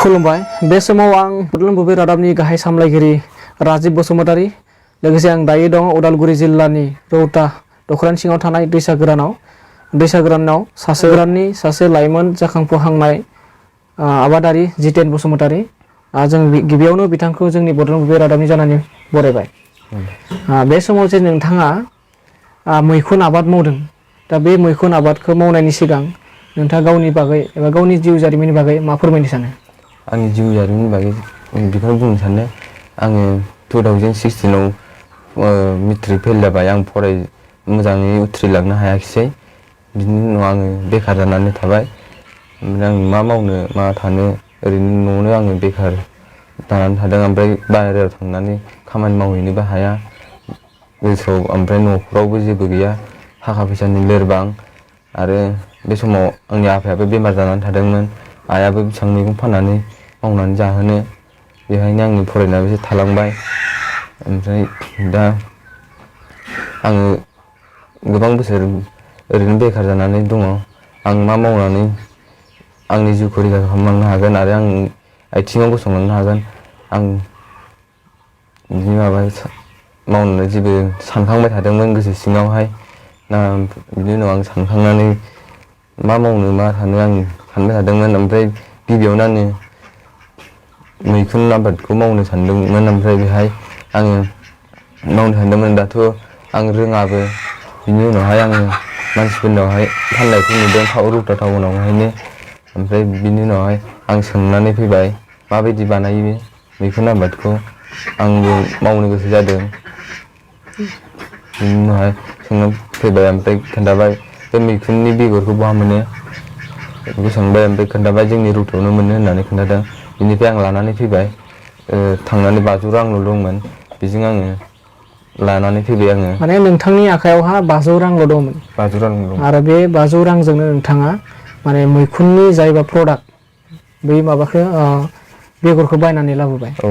खुलुमबाय बे समाव आं बड'लेण्ड बुब्लि रादाबनि गाहाय सामलायगिरि राजिब बसुमतारी लोगोसे आं दायो दं उदालगुरि जिल्लानि रौता दखरानि सिङाव थानाय दैसा गोरानाव सासे लाइमोन जाखांफुहांनाय आबादारि जितेन बसुमतारी जों गिबियावनो बिथांखौ जोंनि बड'लेण्ड बुब्लि रादाबनि जानानै बरायबाय। बे समाव जे नोंथाङा मैखुन आबाद मावदों दा बे मैखुन आबादखौ मावनायनि सिगां नोंथाङा गावनि बागै एबा गावनि जिउ जारिमिननि बागै मा फोरमायनो सानो? आंनि जिउ जारिमिननि बागै बेखौनो बुंनो सानो। आङो 2016 आव मेट्रिक फेल जाबाय। आं मोजाङै उथ्रिलांनो हायाखिसै। बिनि उनाव आङो बेखार जानानै थाबाय। ओमफ्राय आं मा मावनो मा थानो ओरैनो न'आवनो आङो बेखार जानानै थादों। ओमफ्राय बाहेरायाव थांनानै खामानि मावहैनोबो हाया गोसोआव। ओमफ्राय न'खरावबो जेबो गैया, थाखा फैसानि लोरबां। आरो बे समाव आंनि आफायाबो बेमार जानानै थादोंमोन। आइयाबो बेसेबां मैगं फाननानै मावनानै जाहोनो, बेहायनो आंनि फरायनायाबो एसे थालांबाय। ओमफ्राय दा आङो गोबां बोसोर ओरैनो बेखार जानानै दङ। आं मा मावनानै आंनि जिउखौ रैखा खालामलांनो हागोन आरो आं आथिङाव गसंलांनो हागोन, आं बिदि मावनो जेबो सानखांबाय थादोंमोन गोसो सिङावहाय। बिनि उनाव आं सानखांनानै मा मावनो मा थानो आं सानबाय थादोंमोन। ओमफ्राय गिबियावनो आङो मैखुन आबादखौ मावनो सानदोंमोन। ओमफ्राय बेहाय आङो मावनो सानदोंमोन। दाथ' आं रोङाबो। बिनि उनावहाय आङो मानसिफोरनावहाय फाननायखौ नुदों रौता टाउनावहायनो। ओमफ्राय बिनि उनावहाय आं सोंनानै फैबाय माबायदि बानायो मैखुन आबादखौ। आंबो मावनो गोसो जादों। बिनि उनावहाय सोंना फैबाय ओमफ्राय खोन्थाबाय बे मैखुननि बेगरखौ बहा मोनो बेखौ सोंबाय। ओमफ्राय खोन्थाबाय जोंनि रौतायावनो मोनो होननानै खोन्थादों। बिनिफ्राय आं लानानै फैबाय। थांनानै 500 रांल' दंमोन, बेजों आङो लानानै फैबाय। आङो माने नोंथांनि आखायावहा 500 रांल' दंमोन 500 रां दं आरो बे 500 रांजोंनो नोंथाङा माने मैखुननि जायबा प्रडाक्ट बै माबाखौ बेगरखौ बायनानै लाबोबाय। औ।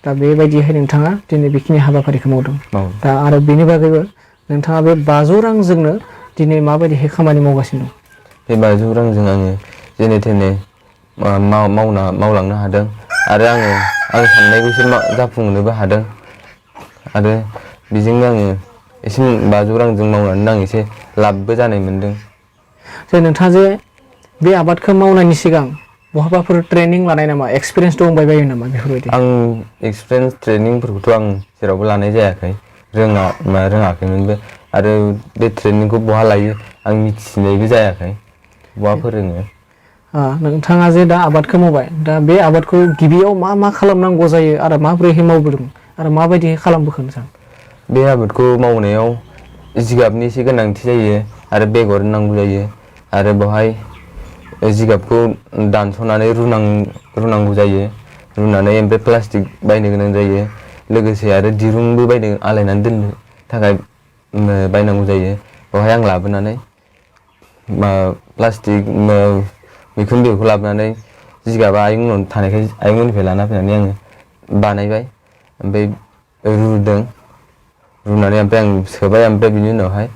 दा बेबायदिहाय नोंथाङा दिनै बेखिनि हाबाफारिखौ मावदों। दा आरो बेनि बागैबो नोंथाङा बे 500 रांजोंनो दिनै माबायदिहाय खामानि मावगासिनो दं? बे 500 रांजों आङो जेने थेने मावलांनो हादों आरो आङो आं साननायखौसो जाफुंहोनोबो हादों। आरो बेजोंनो आङो एसे 500 रांजों मावनानै आं एसे लाबबो जानाय मोनदों। जे नोंथाङा जे बे आबादखौ मावनायनि सिगां बहाबाफोर ट्रेनिं लानाय नामा, एक्सपिरियेन्स दंबाय बायो नामा बेफोरबायदि? आं एक्सपिरियेन्स ट्रेनिंफोरखौथ' आं जेरावबो लानाय जायाखै, रोङाखैमोनबो। आरो बे ट्रेनिंखौ बहा लायो आं मिथिनायबो जायाखै, बहा फोरोङो। नोंथाङा जे दा आबादखौ मावबाय, दा बे आबादखौ गिबियाव मा मा खालामनांगौ जायो आरो माबोरैहाय मावबोदों आरो माबायदिहाय खालामबोखो नोंथां? बे आबादखौ मावनायाव जिगाबनि एसे गोनांथि जायो आरो बेगर नांगौ जायो। आरो बेवहाय जिगाबखौ दानस'नानै रुनांगौ जायो। रुनानै ओमफ्राय प्लास्टिक बायनो गोनां जायो। लोगोसे आरो दिरुंबो आलायनानै दोननो थाखाय बायनांगौ जायो। बेवहाय आं लाबोनानै प्लास्टिक मैखुन बेगरखौ लाबोनानै जिगाबा आइमोननाव थानायखाय आइमोननिफ्राय लाना फैनानै आङो बानायबाय। ओमफ्राय रुदों, रुनानै ओमफ्राय आं सोबाय। ओमफ्राय बिनि उनावहाय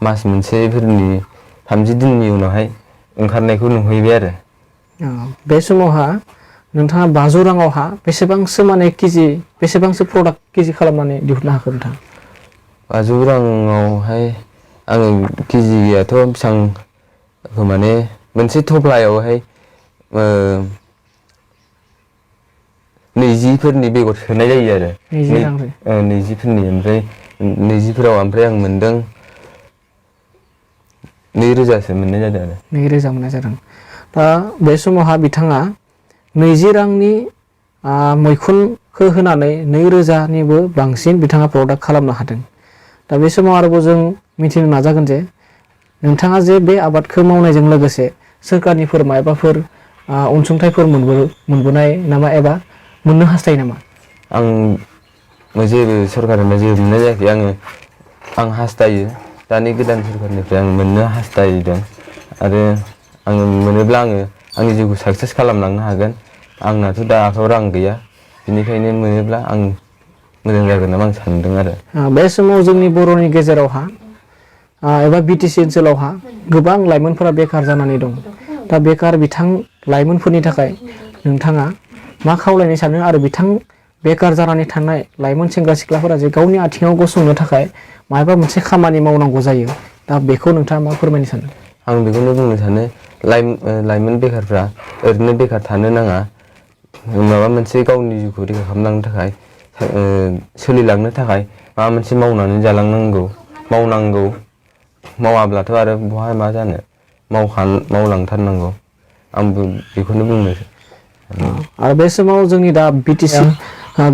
मास मोनसेफोरनि 30 दिननि उनावहाय ओंखारनायखौ नुहैबाय आरो। बे समावहा नोंथाङा 500 राङावहा बेसेबांसो माने बेसेबांसो प्रडाक्ट केजि खालामनानै दिहुननो हाखो नोंथाङा? 500 राङावहाय आङो केजियाथ' बेसेबां माने मोनसे थफ्लायावहाय 20फोरनि बेगर सोनाय जायो आरो। 20 रांजों 20फोरनि ओमफ्राय 20फोराव ओमफ्राय आं मोनदों 2000सो मोननाय जादों आरो। 2000 मोननाय जादों। दा बे समावहा बिथाङा 20 रांनि मैखुनखौ होनानै 2000निबो बांसिन बिथाङा प्रडाक्ट खालामनो हादों। दा बे समाव आरोबाव जों मिथिनो नाजागोन जे नोंथाङा जे बे आबादखौ मावनायजों लोगोसे सोरखारनिफोर मायबाफोर अनसुंथाइफोर मोनबोनाय नामा एबा मोननो हास्थायो नामा? आं जेबो सरकारनिफ्राय जेबो मोननाय जायाखै। आं हास्थायो, दानि गोदान सरकारनिफ्राय आं मोननो हास्थायदों। आरो आङो मोनोब्ला आङो आंनि जिउखौ साक्सेस खालामलांनो हागोन। आंनाथ' दा आखायाव रां गैया, बेनिखायनो मोनोब्ला आं मोजां जागोन नामा आं सानदों आरो। बे समाव जोंनि बर'नि गेजेरावहा एबा BTC ओनसोलावहा गोबां लाइमोनफोरा बेखार जानानै दं। दा बेखार लाइमोनफोरनि थाखाय नोंथाङा मा खावलायनो सानो आरो बिथां बेकार जानानै थानाय लाइमोन सेंग्रा सिख्लाफोरा जे गावनि आथिङाव गसंनो थाखाय माबा मोनसे खामानि मावनांगौ जायो दा बेखौ नोंथाङा मा फोरमायनो सानो? आं बेखौनो बुंनो सानो लाइमोन बेखारफ्रा ओरैनो बेकार थानो नाङा माबा मोनसे गावनि जिउखौ रैखा खालामलांनो थाखाय सोलिलांनो थाखाय माबा मोनसे मावनानै जालांनांगौ मावनांगौ मावाब्लाथ' आरो बहा मा जानो मावलांथारनांगौ आंबो बेखौनो बुंनो आरो बे समाव जोंनि दा बिटिसि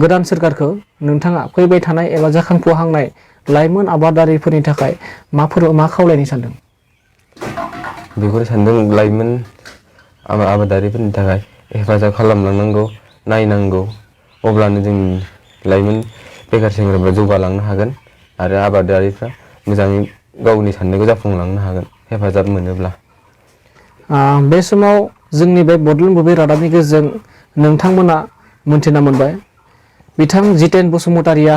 गोदान सोरखारखौ नोंथाङा फैबाय थानाय एबा जाखांफुहांनाय लाइमोन आबादारिफोरनि थाखाय मा खावलायनो सानदों? बेखौनो सानदों लाइमोन आबादारिफोरनि थाखाय हेफाजाब खालामलांनांगौ नायनांगौ अब्लानो जोंनि लाइमोन बेकार सेंग्राफ्रा जौगालांनो हागोन आरो आबादारिफ्रा मोजाङै गावनि साननायखौ जाफुंलांनो हागोन हेफाजाब मोनोब्ला। बे समाव जोंनि बे बड'लेण्ड बुब्लि रादाबनि गेजेरजों नोंथांमोना मोनथिना मोनबाय बिथां जितेन बसुमतारिया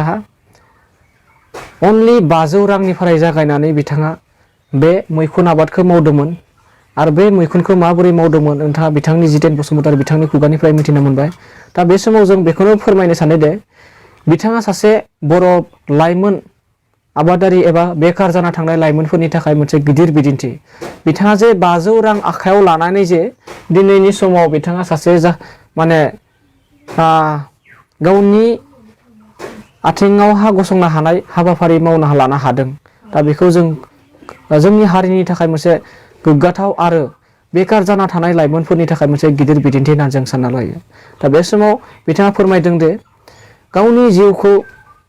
अनलि 500 रांनिफ्राय जागायनानै बिथाङा बे मैखुन आबादखौ मावदोंमोन आरो बे मैखुनखौ माबोरै मावदोंमोन नोंथाङा बिथांनि जितेन बसुमतारि बिथांनि खुगानिफ्राय मिथिना मोनबाय। दा बे समाव जों बेखौनो फोरमायनो सानो दे बिथाङा सासे बर' लाइमोन आबादारि एबा बेकार जाना थांनाय लाइमोनफोरनि थाखाय मोनसे गिदिर बिदिन्थि। बिथाङा जे 500 रां आखायाव लानानै जे दिनैनि समाव बिथाङा सासे माने गावनि आथिङाव गसंनो हानाय हाबाफारि मावनो लानो हादों। दा बेखौ जोंनि हारिनि थाखाय मोनसे गोग्गाथाव आरो बेकार जाना थानाय लाइमोनफोरनि थाखाय मोनसे गिदिर बिदिन्थि होननानै जों सानना लायो। दा बे समाव बिथाङा फोरमायदों दे गावनि जिउखौ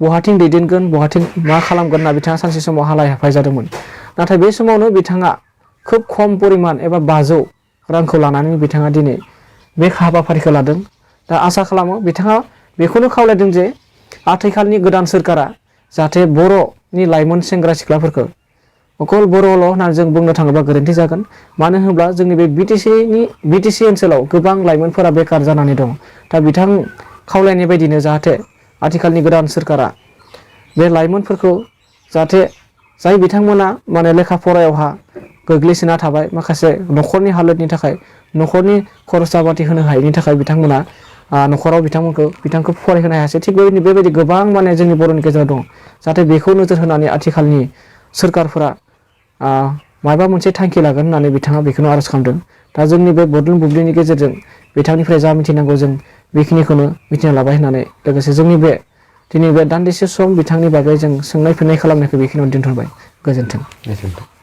बहाथिं दैदेनगोन बहाथिं मा खालामगोन होनना बिथाङा सानसे समाव हालाय हाफाय जादोंमोन। नाथाय बे समावनो बिथाङा खोब खम परिमान एबा 500 रांखौ लानानै बिथाङा दिनै बे हाबाफारिखौ लादों। दा आसा खालामो बिथाङा बेखौनो खावलायदों जे आथिखालनि गोदान सोरखारा जाहाथे बर'नि लाइमोन सेंग्रा सिख्लाफोरखौ अकल बर'ल' होननानै जों बुंनो थाङोब्ला गोरोन्थि जागोन। मानो होनोब्ला जोंनि बे बिटिसि ओनसोलाव गोबां लाइमोनफोरा बेकार जानानै दं। दा बिथां खावलायनाय बायदिनो जाहाथे आथिखालनि गोदान सोरखारा बे लाइमोनफोरखौ जाहाथे जाय बिथांमोना माने लेखा फरायावहा गोग्लैसोना थाबाय माखासे न'खरनि हालोदनि थाखाय न'खरनि खरसा बाथि होनो हायैनि थाखाय बिथांमोना न'खराव बिथांखौ फरायहोनो हायासै। थिग बेबायदि गोबां माने जोंनि बर'नि गेजेराव दं। जाहाथे बेखौ नोजोर होनानै आथिखालनि सोरखारफोरा माबा मोनसे थांखि लागोन होननानै बिथाङा बेखौनो आर'ज खालामदों। दा जोंनि बे बड'लेण्ड बुब्लिनि गेजेरजों बिथांनिफ्राय जा मिथिनांगौ जों बेखिनिखौनो मिथिना लाबाय होननानै लोगोसे जोंनि बे दिनै बे दान्दिसे सम बिथांनि बागै जों सोंनाय फिननाय खालामनायखौ बेखिनियावनो दोनथ'बाय। गोजोन्थों।